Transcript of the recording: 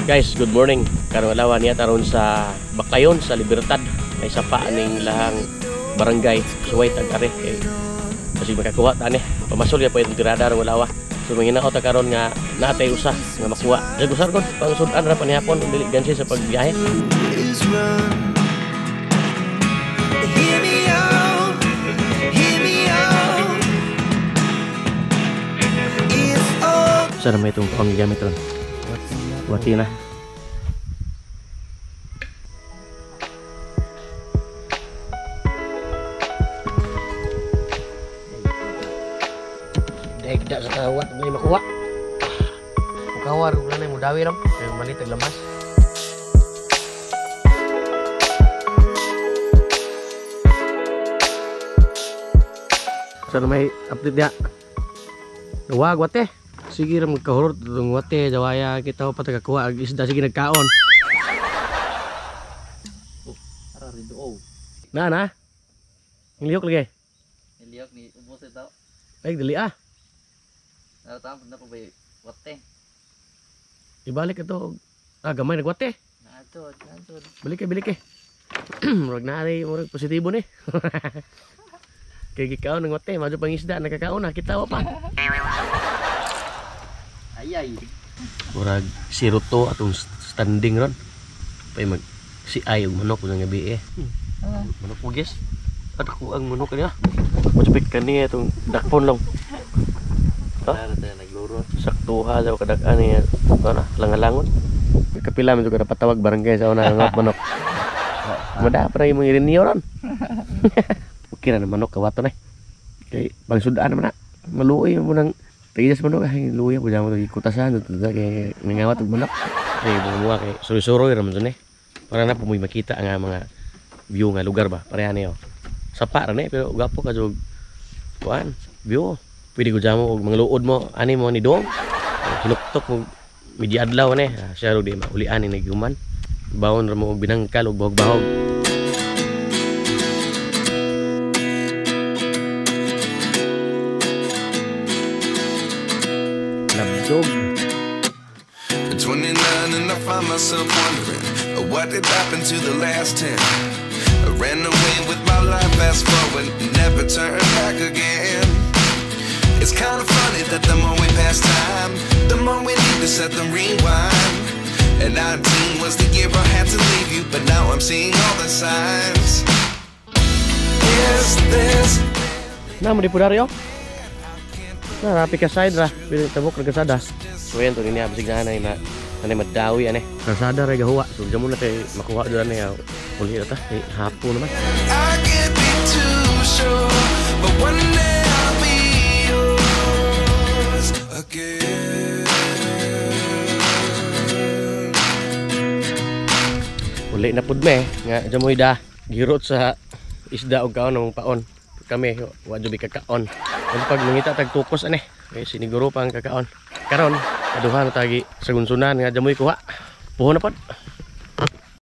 Guys, good morning. Karong adlaw niya taron sa Baclayon sa Libertad. May sapa ning lahang barangay suway tag-ari kay kasi makakuha ta ni. Pamasol ya po itong tirada karong adlaw. So manginaot ta karon nga naatay usa nga makuha. Sa gusar kon pangsud-an ra panihapon dili gansi sa pagbiyahe. Sa may itong pang gigamit ron. Wati na. Daigda sa kawat may makuha. Mukawar wala na mudawi lang. Kay malit ang lamas. Sa may update dia. Duwag wate. Sige ra magkahurot itong wate jawaya kita pa tagakuha ag isda sige nagkaon. Oh, ara rin do. Na na. Nilihok lagi. Nilihok ni ubos ito. Ay dili ah. Narataan na po ba wate? Ibalik ito. Ah, gamay nagwate. Nato, nato. Balik eh, balik eh. Murag na ari, murag positibo ni. Kay gikaon ng wate, madyo pang isda nagkakaon na kita pa. Ay ay. Murag 0-2 atong standing ron. Pay mag si ay og manok ng gabi eh. Manok mo guys. At ako ang manok niya. Mo kani itong dakpon lang. Ha? Saktuha daw kadak-an niya. Ano, langalangon. Kapila man jud ka patawag barangay sa una nga manok. Mada pa ra imong irinyo ron. Okay na manok kawato na. Kay pangsud-an naman na. Maluoy mo nang tigas manok ay luya po jamo kutasan to kay nangawat og manok. Kay bumuha kay suroy-suroy ra man jud eh. Para na po mo'y makita ang mga view nga lugar ba. Pareha niyo. Sapa ra ni pero gwapo ka jud kuan view. Pwede ko jamo og mga luod mo ani mo ni dong. Hinuktok mo medyo adlaw ni. Siya ro di maulian ni nagyuman. Bawon ra mo og binangkal og bahog-bahog. Labdog. At 29 and I find myself wondering what did happen to the last 10. I ran away with my life, fast forward, never turn back again. It's kind of funny that the more we pass time, the more we need to set the rewind. And 19 was the year I had to leave you, but now I'm seeing all the signs. Is this Na mo di pudaryo? Na rapi ka side ra, pili tabok ra kasada. So yan to niya bisig na anay na anay madawi ane. Kasada ra gahuwa. So jamo na kay makuha do ani uli ra ta. Eh, hapon naman. I can't be too sure, but one day I'll be yours again. Uli na pud me nga jamoy da girot sa isda og kaon namong paon. Kami wa jud kakaon. Ang pag mangita tag tukos ane, kay siniguro pa ang kakaon. Karon kaduha na tagi sa gunsunan nga jamoy kuha. Puhon na pod.